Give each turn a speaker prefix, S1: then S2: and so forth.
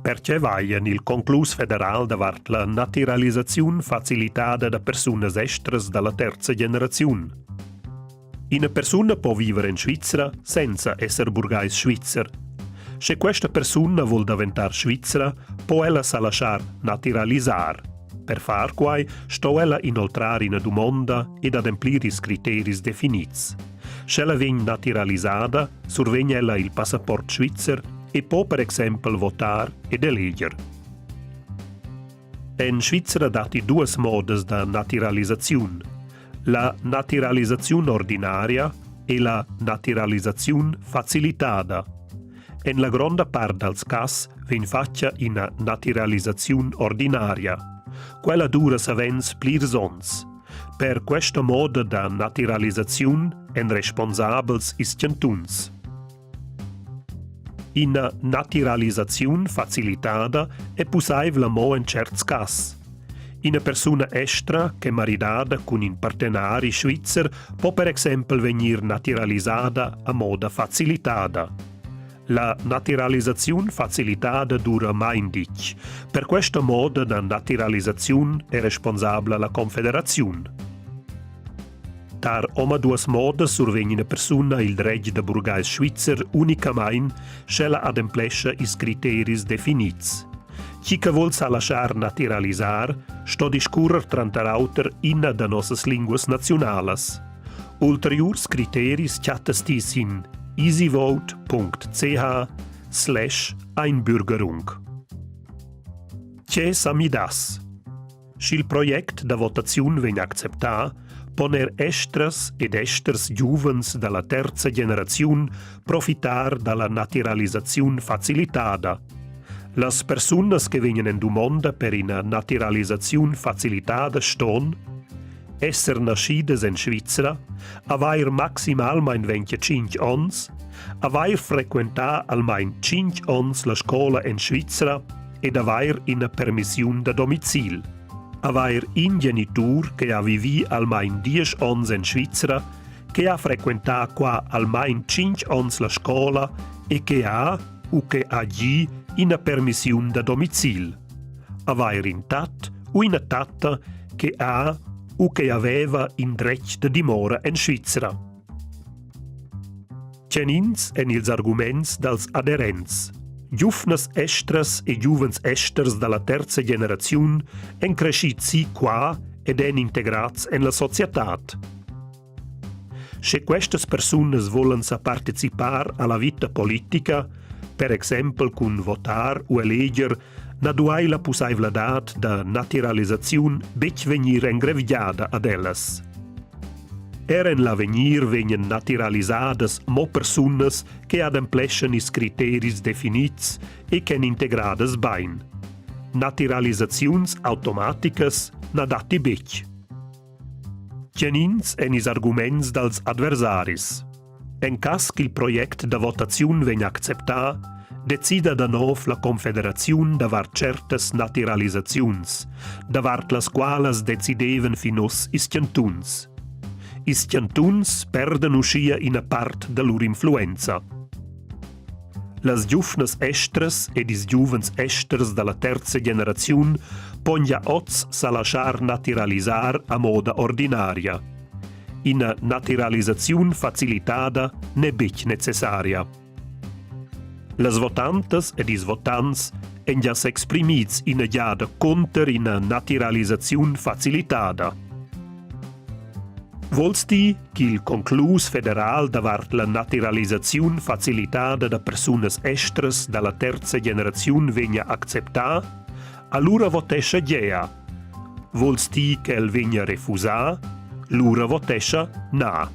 S1: Pertge vai en il conclus federal davart la natiralisaziun facilitada da persunas estras da la terza generaziun? Ina persuna po viver en Svizra senza esser burgais svizzer. Sche questa persuna vul daventar svizra, po ella sa laschar natiralisar. Per far quai sto ella inoltrar ina dumonda ed ademplir ils criteris definids. Sch'ella vegn natiralisada, survegn ella il passaport svizzer e po per exempel votar ed eleger. En Svizra datti duas modas da natiralisaziun. La natiralisaziun ordinaria e la natiralisaziun facilitada. En la gronda part dals cass vegn fatga ina natiralisaziun ordinaria. Quella dura savens plirs onns. Per questa moda da natiralisaziun èn responsabels ils chantuns. Ina natiralisaziun facilitada è pussaivla mo en tscherts cass. Ina persuna estra ch'è maridada cun in partenari svizzer po per exempel vegnir natiralisada a moda facilitada. La natiralisaziun facilitada dura main ditg. Per questa moda da natiralisaziun è responsabla la Confederaziun. Tar omaduas modas survegn ina persuna il dretg da burgais svizzer unicamain, sch'ella ademplescha ils criteris definids. Chi che vul sa laschar natiralisar, sto discurrer tranter auter ina da nossas linguas naziunalas. Ulteriurs criteris chattas ti sin easyvote.ch slash Einbürgerung. Tge sa midass? Sch'il project da votaziun vegn acceptà, pon er estras ed esters giuvens da la terza generaziun profitar da la natiralisaziun facilitada. Las persunas che vegnan en dumonda per ina natiralisaziun facilitada ston esser naschidas en Svizra, avair maximalmain 25 onns, avair frequentà almain 5 onns la scola en Svizra ed avair ina permissiun da domicil. Avair in genitur che ha vivì almain diesch onns en Svizra, che ha frequentà qua almain tschintg onns la scola e che ha u che ha gì ina permissiun da domicil. Avair in tat u ina tatta che ha u che aveva in dretg da dimora en Svizra. Tgenins èn ils arguments dals aderents? Giuvnas estras e giuvens esters da la terza generaziun èn creschids si qua ed èn integrads en la societad. Sche questas persunas volan sa participar a la vita politica, per exempel cun votar u eleger, na duai la pussaivladad da natiralisaziun betg vegnir engrevgiada ad ellas. Er en l'avegnir vegnan natiralisadas mo persunas che adempleschan ils criteris definids e ch'èn integradas bain. Natiralisaziuns automaticas na datti betg. Tgenins èn ils arguments dals adversaris? En cass ch'il project da votaziun vegn acceptà, decida da nov la Confederaziun davart tschertas natiralisaziuns, davart las qualas decidevan fin uss ils chantuns. Ils chantuns perdan uschia ina part da lur influenza. Las giuvnas estras ed ils giuvens esters da la terza generaziun pon gia oz sa laschar natiralisar a moda ordinaria. Ina natiralisaziun facilitada n'è betg necessaria. Las votantas ed ils votants èn gia s'exprimids ina giada cunter ina natiralisaziun facilitada. Vols ti ch'il conclus federal davart la natiralisaziun facilitada da persunas estras da la terza generaziun vegnia acceptà? Alura votescha gea. Vols ti ch'el vegnia refusà? Lura votescha na.